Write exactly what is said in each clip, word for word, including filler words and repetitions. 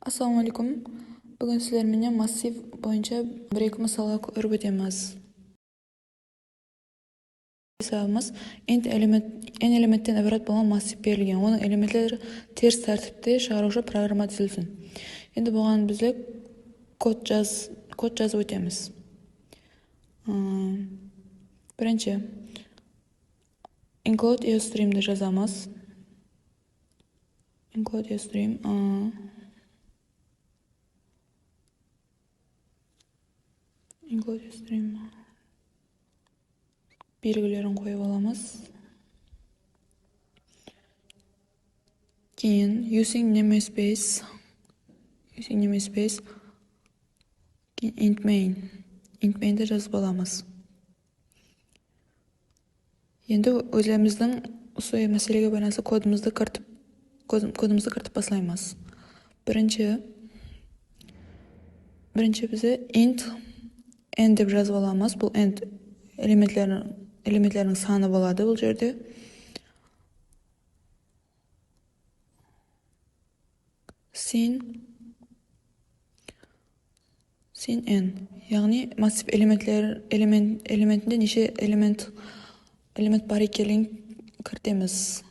Assalawma aleykum. Búgin sizler menen massiv boyınsha bir-eki mısalǵa kórip ótemiz. Esabımız int element, n elementten ibarat bolǵan massiv berilgen. Onıń elementleri teris tártipte shıǵarıwshı programma dúzilsin. Endi buǵan bizler kod jaz, kod jazıp ótemiz. Im, birinshi include iostreamdi jazamız. Include iostream, ı, include iostream belgilerin qoyıp alamız. Keyin using namespace, using namespace, keyin int main, int maindi jazıp alamız. Endi ózlerimizdiń usı máselege baylanıslı kodımızdı kiritip, kod-, kodımızdı kiritip baslaymız. Birinshi, birinshi bize int n dep jazıp alamız. Bul int elementlerin, elementleriniń sanı boladı bul jerde. Sin, sin n, yaǵnıy massiv elementler, element, elementinde neshe element, element bar ekenligin kiritemiz.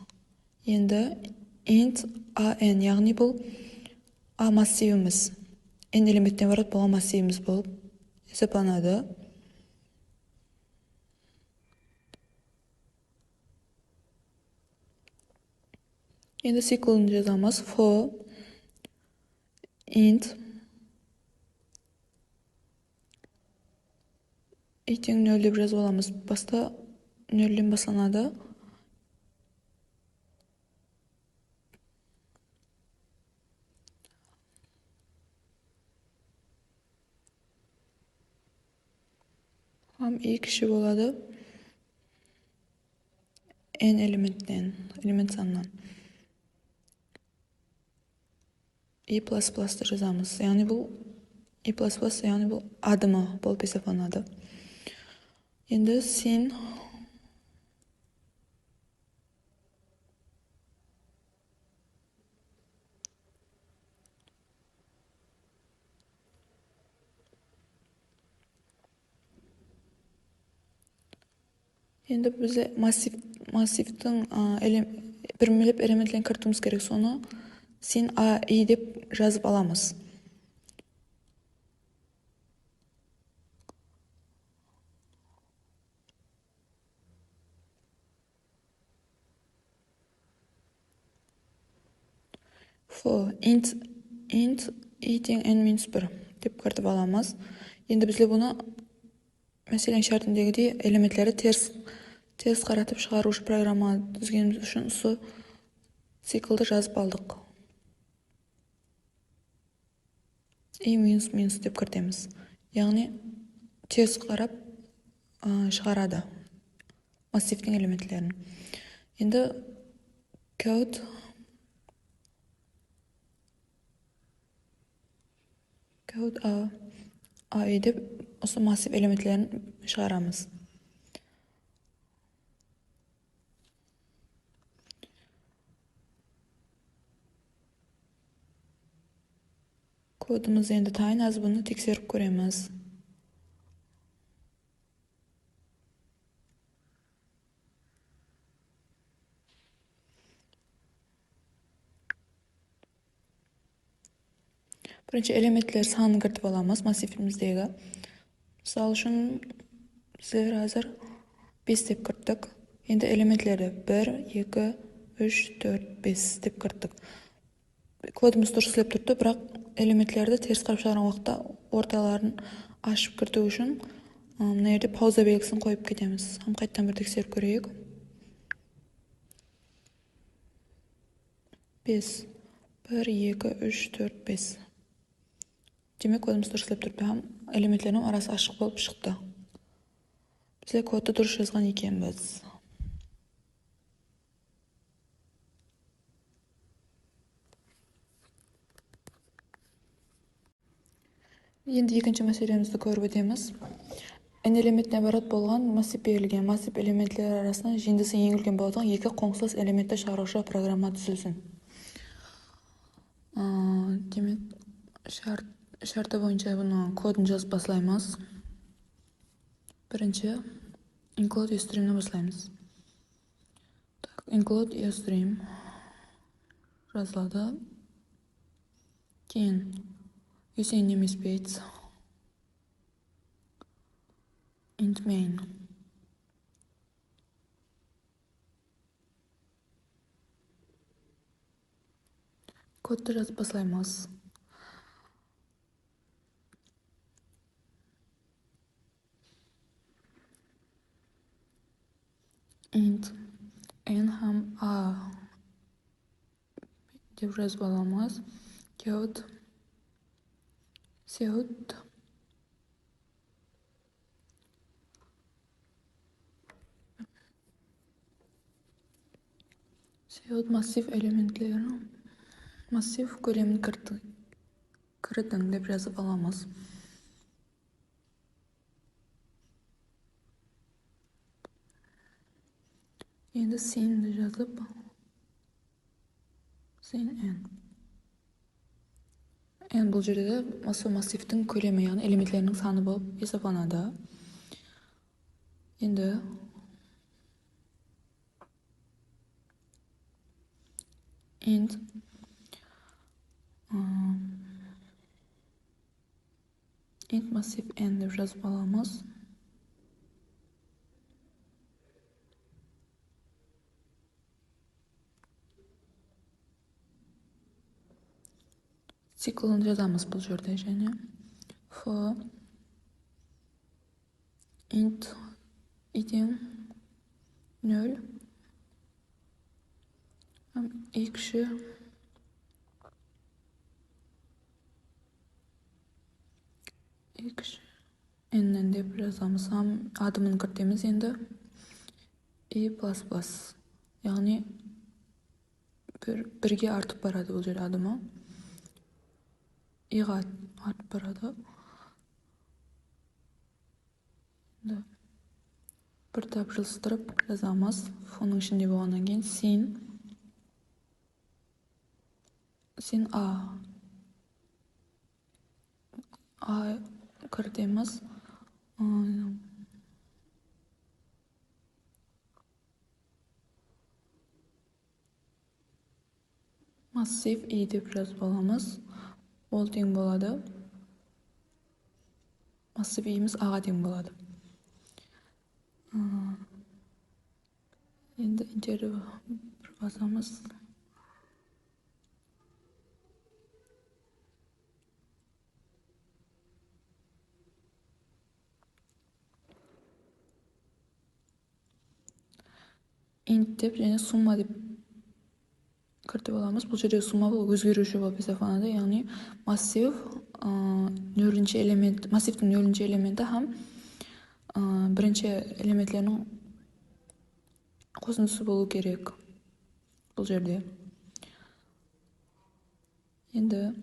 Endi int a n, yaǵnıy bul a massivimiz, n elementten ibarat bolǵan massivimiz bolıp esaplanadı. Endi ciklın jazamız. For int i teń nol dep jazıp alamız. Basta nolden baslanadı. Hám i kishi boladı n elementten, element sanınan. I plus plus tı jazamız. Yaǵnıy bul i plus plus, yaǵnıy bul adımı bolıp esaplanadı. Endi sin Endi bizler massiv, massivtiń, a, ele-, birmelep elementlerin kiritiwimiz kerek. Sonı sin a i dep jazıp alamız. For int, int i teń n minus bir dep kiritip alamız. Endi bizler bunı, máselen, shártindegidey elementlerdi teris, teris qaratıp shıǵarıwshı programma dúzgenimiz ushın usı cikldı jazıp aldıq. I minus minus dep kiritemiz. Yaǵnıy teris qarap, ı, shıǵaradı massivtiń elementlerin. Endi count, count a, a i dep usı massiv elementlerin shıǵaramız. Kodımız endi tayın, házir bunı tekserip kóremiz. Birinshi elementler sanın kiritip alamız massivimizdegi. Mısal ushın, bizler házir bes dep kirittik. Endi elementlerdi bir, eki, úsh, tórt, bes dep kirittik. Kodımız durıs islep turıptı, biraq elementlerdi teris qarap shıǵarǵan waqıtta ortaların ashıp kiritiw ushın, ı, mına jerde pauza belgisin qoyıp ketemiz. Hám qaytadan bir tekserip kóreyik. Bes. Bir, eki, úsh, tórt, bes. Demek, kodımız durıs islep turıptı hám elementleriniń arası ashıq bolıp shıqtı. Bizler kodtı durıs jazǵan ekenbiz. Endi ekinshi máselemizdi kórip ótemiz. N elementten ibarat bolǵan massiv berilgen. Massiv elementleri arasınan jıyındısı eń úlken bolatuǵın eki qońsılas elementti shıǵarıwshı programma dúzilsin. Aa, demek, Shart, shartı boyınsha bunı kodın jazıp baslaymız. Birinshi include usestreamni baslaymız. Tak, include usestream jazıladı. Keyin using namespace int main. Kodtı jazıp baslaymız. Int n hám a dep jazıp alamız. Count, count. Count massiv elementleri, massiv kólemin kirti-, kiritiń dep jazıp alamız. Endi sin'di jazıp, sin n. N bul jerde de massiv, massivtiń kólemi, yaǵnıy elementleriniń sanı bolıp esaplanadı. Endi int, ım, int massiv n dep jazıp alamız. Ciklın jazamız bul jerde jáne. For int i teń nol hám i kishi, i kishi n dep jazamız hám adımın kiritemiz endi. I plus plus. Yaǵnıy bir, birge artıp baradı bul jer adımı. I ǵa artıp baradı. Da. Bir tap jılıstırıp jazamız. Fonıń ishinde bolǵannan keyin sin, sin a. A kiritemiz. Im, massiv i dep jazıp alamız. Ol teń boladı. Massiv i'miz a ǵa teń boladı. Im, endi enterdi bir basamız. Int dep jáne summa dep kiritip alamız. Bul jerde summa bul ózgeriwshi bolıp esaplanadı. Yaǵnıy massiv, ı, nólinshi element, massivtiń nólinshi elementi hám, ı, birinshi elementleriniń qosındısı bolıw kerek bul jerde. Endi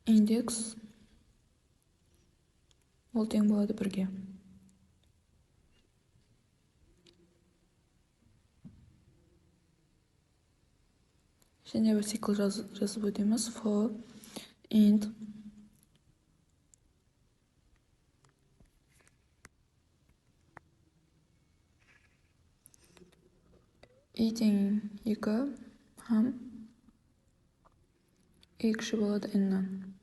indeks, ol teń boladı birge. Jáne bir cikl jaz-, jazıp ótemiz. For int i teń eki hám i kishi boladı n-nen.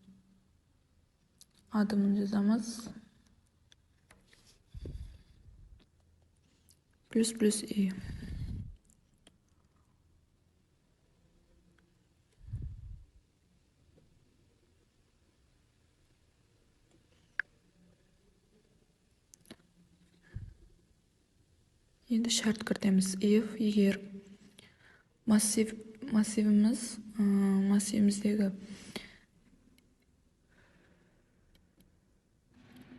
Adımın jazamız. Plyus plyus i. Endi shárt kiritemiz. If, eger massiv, massivimiz, ı, massivimizdegi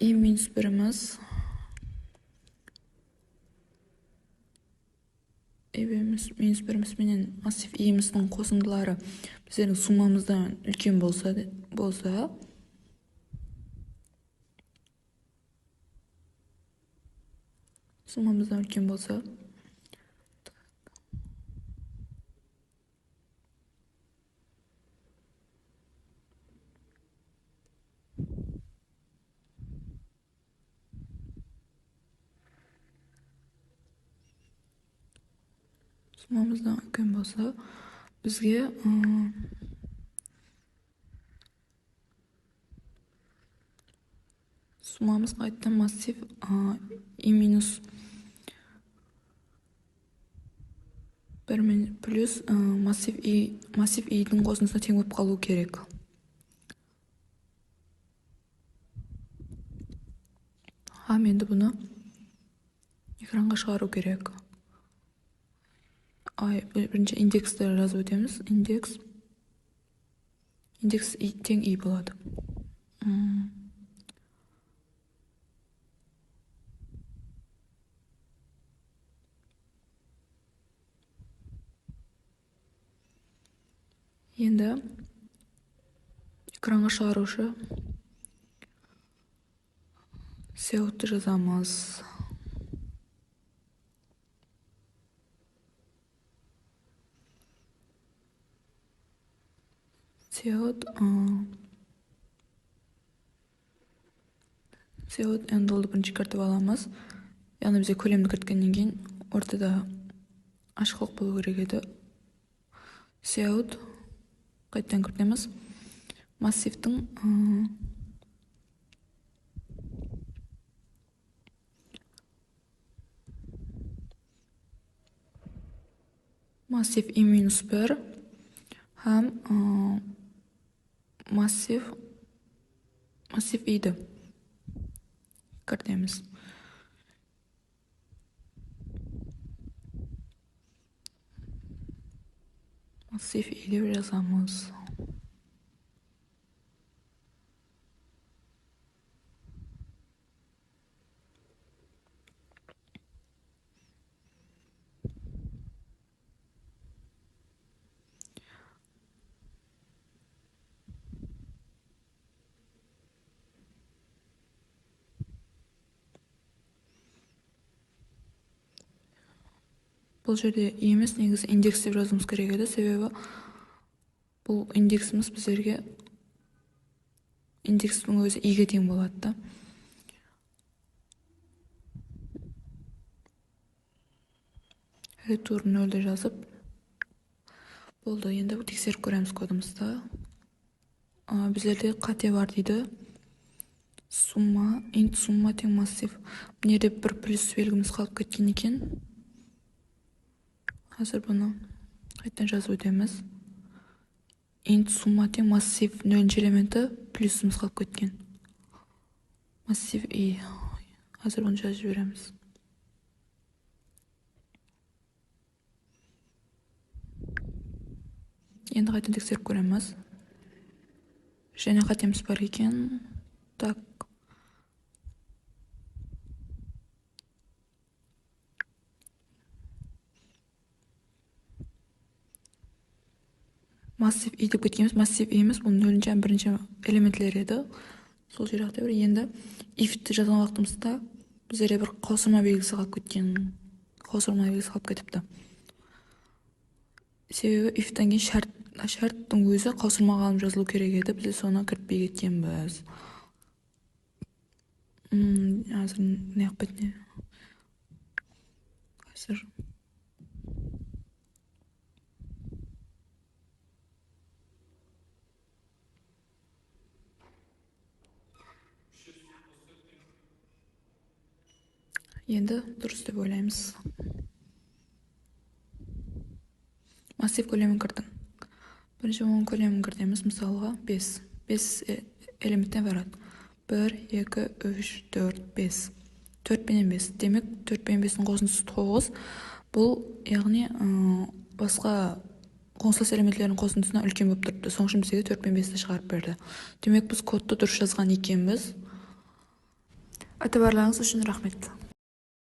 i minus birimiz, i minus, minus birimiz menen massiv i'imizdiń qosındıları bizlerdiń summamızdan úlken bolsa, bolsa, summamızdan úlken bolsa, Summamızdan úlken bolsa, bizge, ıı, summamız qaytadan massiv, ıı, i minus bir min-, plus, ıı, massiv i, massiv i-diń qosındısına teń bolıp qalıwı kerek. Hám endi bunı ekranǵa shıǵarıw kerek. Ay, bir-, birinshi indeksti jazıp ótemiz. Indeks. Indeks i, teń i boladı. Hmm. Endi ekranǵa shıǵarıwshı cout-tı jazamız. Cout, ı, cout handle-dı birinshi kiritip alamız. Yaǵnıy bizge kólemdi kiritkennen keyin ortada ashıqlıq bolıw kerek edi. Cout, qaytadan kiritemiz. Massivtiń, ı, massiv i minus bir hám, ı, massiv, massiv i-di kiritemiz. Massiv i dep jazamız. Bul jerde i emes, negizi indeks dep jazıwımız kerek edi, sebebi bul indeksimiz bizlerge, indekstiń ózi i-ge teń boladı da. Return nol de jazıp boldı. Endi tekserip kóremiz kodımızdı. A, bizlerde qáte bar deydi. Summa, int summa teń massiv. Mına jerde bir plus belgimiz qalıp ketken eken. Házir bunı qaytadan jazıp ótemiz. Int summa teń massiv nolinshi elementi plyusımız qalıp ketken. Massiv i. Házir bunı jazıp jiberemiz. Endi qaytadan tekserip kóremiz. Jáne qátemiz bar eken. Tak. Massiv i dep ketkenbiz, massiv i emes, bul nolinshi hám birinshi elementler edi. Sol jerde bir endi if-ti jazǵan waqtımızda bizlerde bir qawsırma belgisi qalıp ketken, qawsırma belgisi qalıp ketipti. Sebebi if-ten keyin shárt, shárttiń ózi qawsırma qalıp jazılıw kerek edi, biz sonı kiritpey ketkenbiz. Hmm, házir ne qıp ketedi? Házir. Endi durıs dep oylaymız. Massiv kólemin kirdiń. Birinshi onıń kólemin kiritemiz, mısalǵa, bes. Bes, e, elementten ibarat. Bir, eki, úsh, tórt, bes. Tórt penen bes. Demek, tórt penen bestiń qosındısı toǵız. Bul, yaǵnıy, ı, basqa qosılası elementlerdiń qosındısınan úlken bolıp turıptı. Sonıń ushın bizlerge tórt penen besti shıǵarıp berdi. Demek, biz kodtı durıs jazǵan ekenbiz. Itibarlarıńız ushın raxmet.